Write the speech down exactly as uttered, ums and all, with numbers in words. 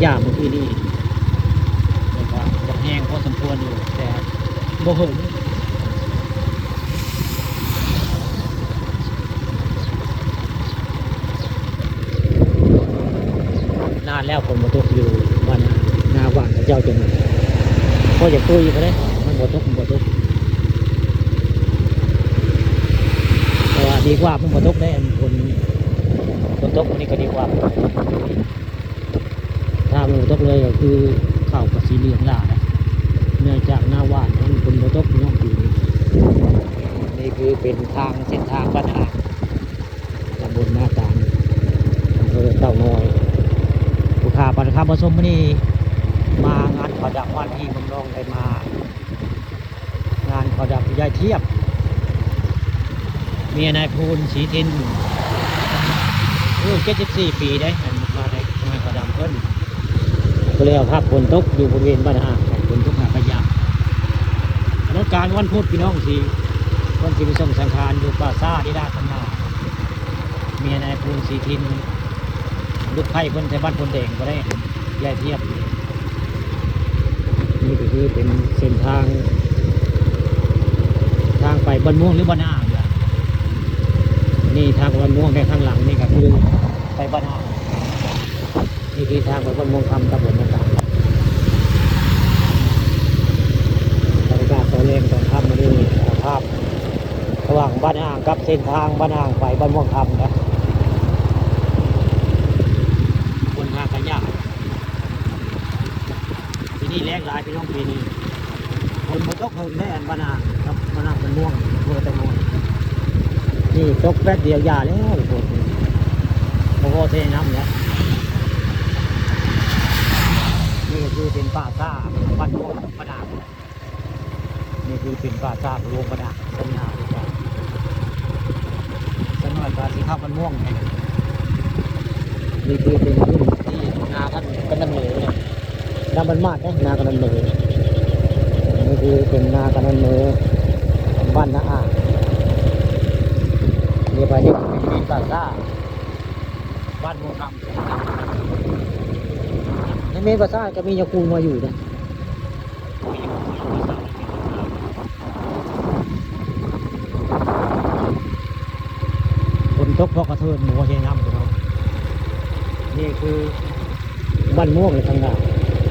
ยามเมื่อกี้นี่ แต่ก็บ่แห้งพอสมควรอยู่ แต่บ่เหิง นานแล้วฝนบ่ตกอยู่บ้านนา นาบ้านเขาเจ้าจน พออยากตุยไปเลย มันบ่ตก มันบ่ตก แต่ว่าดีกว่ามันบ่ตกได้ อันฝน ฝนตกมันนี่ก็ดีกว่า ถ้ามันบ่ตกเลยก็คือข้าวก็สิเหลืองหลาย เนื่องจากหน้าหว่านมันฝนบ่ตกพี่น้องปีนี้ นี่คือเป็นทางเส้นทางบ้านนา ตำบลนาตาล อำเภอเต่างอย ผู้ข่าวปานคำผสมมื้อนี้ มางานเขาดำบ้านพี่เมืองน้องได้มา งานเขาดำยายเทียบ เมียนายภูลศรีทิน อายุเจ็ดสิบสี่ปีเด้ อันมาได้งานเขาดำเพิ่น ก็เลยเอาภาพฝนตกอยู่บริเวณบ้านอ่าง ฝนตกหนักกะยา รถการวันพุธพี่น้องสิ คนสิไปส่งสังขารอยู่ป่าซ่าที่ด้านข้างหน้า เมียนายภูลศรีทิน ลูกไผ่เพิ่นใส่บ้านพลแดงก็ได้ ยายเทียบ นี่ก็คือเป็นเส้นทาง ทางไปบ้านม่วงหรือบ้านอ่างล่ะ นี่ทางบ้านม่วงได้ข้างหลังนี่ก็คือไปบ้านอ่าง นี่คือทางไปบ้านม่วงคำ ตำบลนาตาล บรรยากาศตอนแลงตอนค่ำมื้อนี้ ภาพระหว่างบ้านอ่างกับเส้นทางบ้านอ่างไปบ้านม่วงคำนะ คนหากะยาก ปีนี้แล้งหลายพี่น้องปีนี้ ฝนบ่ตกเพิ่งได้อันบ้านอ่างครับ บ้านอ่างเป็นม่วง อำเภอเต่างอย นี่ตกแป๊บเดียวหย่าแล้วฝน บ่พอเทน้ำแล้ว นี่ก็คือเป็นป่าซ่าบ้านม่วงบ้านอ่าง นี่คือเป็นป่าซ่าหลวงบ้านอ่าง สัญญาณ สักหน่อยก็สิเข้าบ้านม่วง นี่คือเป็นพื้นที่นาท่านกำนันเหมยนะ นาบ้านมาดนะ นากำนันเหมย นี่คือเป็นนากำนันเหมย บ้านนาอ่าง นี่ไปนี่เป็นป่าซ่า บ้านม่วงคำ ในเมนป่าซ่าก็มียาคูลมาอยู่นะ ฝนตกพอกระเทินหมูเฮน้ำพี่น้อง นี่คือบ้านม่วงเลยทางหน้า